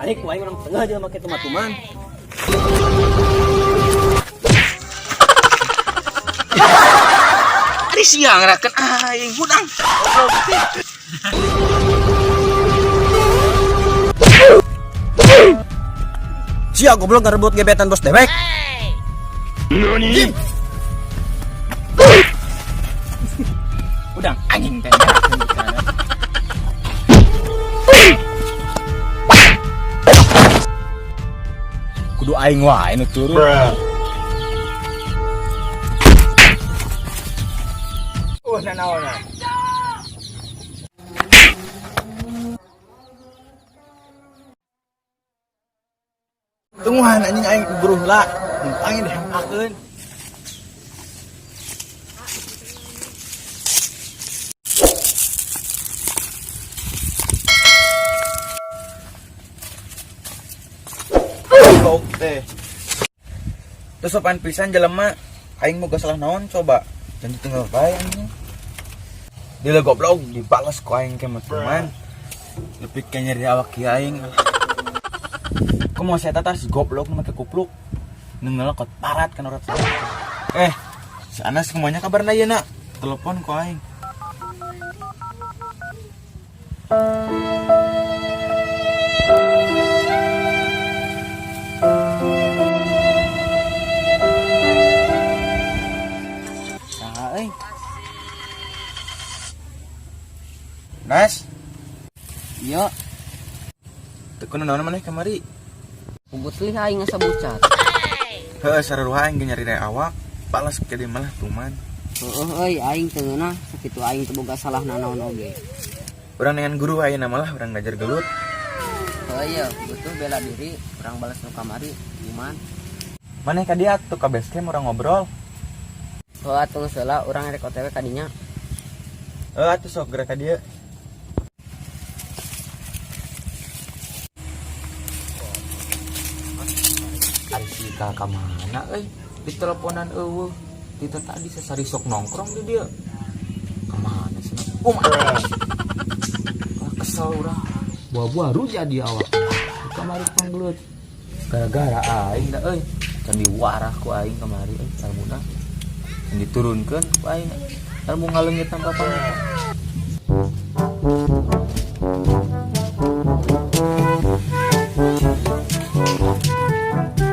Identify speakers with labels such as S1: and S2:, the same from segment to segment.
S1: Ari ku aing urang tengah jelema kitu mah tuman.
S2: Ari sia ngerakeun aing hudang.
S1: Sia goblok ngarebut gebetan bos dewek.
S2: Hudang anjing teh ngerakeun kana. Kudu aing wae nu turun. Nanaonan.
S3: Tungguan anjing aing buruh heula. Aing dihampakeun. Goblok teh. Terus sopan pisan jelema aing moga salah naon coba. Janji tinggal bae anjing. Dia goblok dibalas ku aing ke mah teman. Lebih kayak nyeri awak kieu aing. Kumaha saya tata si goblok nu make kupluk. Nu ngelokot parat kan urat saya. Eh, si Anas kumanya kabarna ieu na? Telepon ku aing. Saha euy? Nas,
S4: Iya,
S3: teu kunaon maneh kamari?
S4: Kubut lih aing asa bucat.
S3: Heeh, sarua aing ge nyari awak, balas ke dia malah tuman.
S4: Heeh euy, aing teu ngeunah sakitu aing teu boga salah nanaon oge.
S3: Urang dengan guru ayeuna malah urang ngajar gelut.
S4: Heuh ieu, butuh bela diri, urang balas nu kamari, kuman.
S3: Maneh ka dia atuh ka base camp urang ngobrol.
S4: Heuh atuh geus heula urang rek OTW ka dinya.
S3: Heuh atuh sok geura ka dieu.
S2: Ari si Ika ka mana euy? Di teleponan eueuh. Tita tadi sesari sok nongkrong di dia. Kemana sih? Ah, kesel urang. Buah-buah rujak dia awak. Kamari panggelut. Gara-gara aing da euy. Can diwarah ku aing kamari euy ilmuna. Can diturunkeun ku aing. Ilmu ngaleungit tanpa pamit.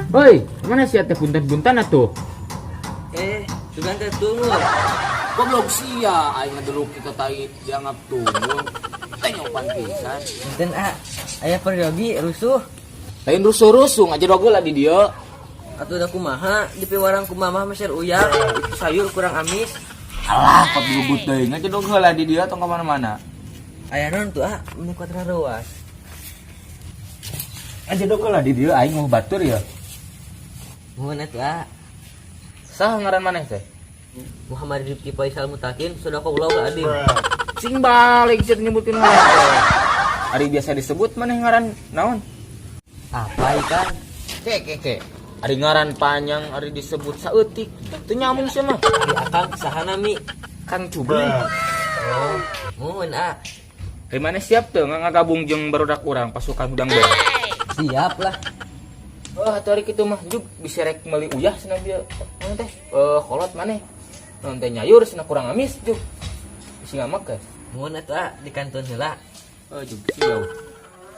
S2: Hoi, mana sih teh buntan-buntan atuh?
S4: Eh, sugan teh tunggu.
S2: Goblok sia aing ngadeluk kita tai dianggap tunggu. Teh nyopan pisan.
S4: Punten ah, aya peryogi rusuh.
S2: Lain rusuh-rusuh ngajedog lah di dieu.
S4: Atuh da kumaha dipiwarang ku mamah meser uyah, itu sayur kurang amis.
S2: Alah, kok digebut deui ngajedog heula di dieu tong ka mana-mana.
S4: Aya naon tuh ah, meni kuat raruas.
S2: Ngajedog heula di dieu aing mau batur ya.
S4: Nuhun atuh ah.
S2: Saha ngaran maneh teh?
S4: Muhammad Rifki Faisal Mutakin sudah kau ulau ke adim.
S2: Sing balik sih nyebutin ngaran teh. Ari biasa disebut maneh ngaran naon?
S4: Apa ikan?
S2: Ke ke ke. Ari ngaran panjang ari disebut saeutik. Teu nyambung sia mah.
S4: Di akang saha nami?
S2: Kang Cubli.
S4: Oh, muhun ah.
S2: Ari maneh siap teu ngagabung jeung barudak urang pasukan hudang beurang?
S4: Siap lah.
S2: Oh, atuh ari kitu mah juk bisa rek meuli uyah cenah bieu. Naon teh? Kolot maneh. Naon teh nyayur cenah kurang amis juk. Bisi ngamak teh.
S4: Muhun atuh ah di kantun heula.
S2: Oh, juk siau.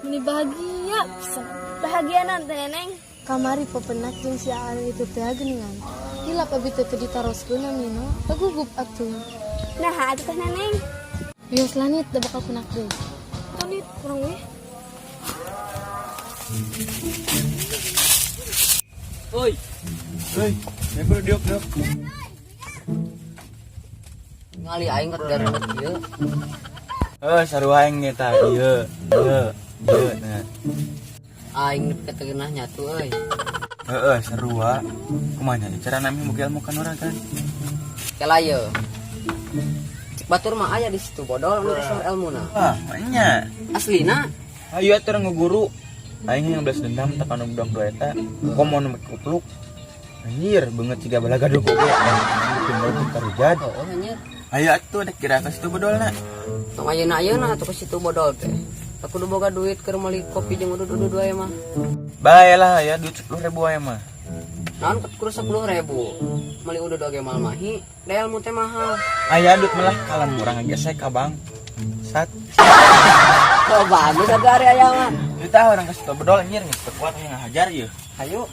S5: Meni bahagia pisan.
S6: Bahagia nanti neneng.
S5: Kamari pepenak jeung si Aan itu teh geuningan. Hilap abi teh teu ditaroskeun namina, pagugup atuh.
S6: Nah, atuh teh neneng.
S5: Wios lanit da bakal kunak deui. Tonit kurang weh.
S4: Oi,
S3: Heuy, ya bro diok diok.
S4: ngali aing kat garemet ieu.
S3: Heuh, sarua aing ge tah ieu, ieu, ieu nah.
S4: Aing nepi ka teu geunah nyatu euy.
S3: Heeh, sarua. Kumaha nya cara nami mugi ilmu kan urang kan?
S4: Kela ieu. Cik batur mah aya di situ bodol anu kasar elmuna.
S3: Ah, nya.
S4: Aslina
S3: Ayo atuh urang ngeguru. Aing yang belas dendam tak anu budak dua eta. Komo nu make kupluk. Anjir, beungeut siga balaga dulu oge. Tinggal karujad.
S4: Oh, anjir.
S3: Ayo atuh dek kira ka situ bodolna.
S4: Tong ayeuna ayeuna atuh ke situ bodol teh. Aku kudu boga duit keur meuli kopi jeung udud-udud wae mah.
S3: Bae lah ya duit 10.000 wae mah.
S4: Naon kudu 10.000. Meuli udud oge moal mahi, da ilmu teh mahal.
S3: Aya duit malah kalam urang gesek ka bang. Sat.
S4: Oh, bagus atuh ari aya mah.
S3: Duit ah urang kasih bedol anjir geus teu kuat hayang ngahajar ieu.
S4: Hayu.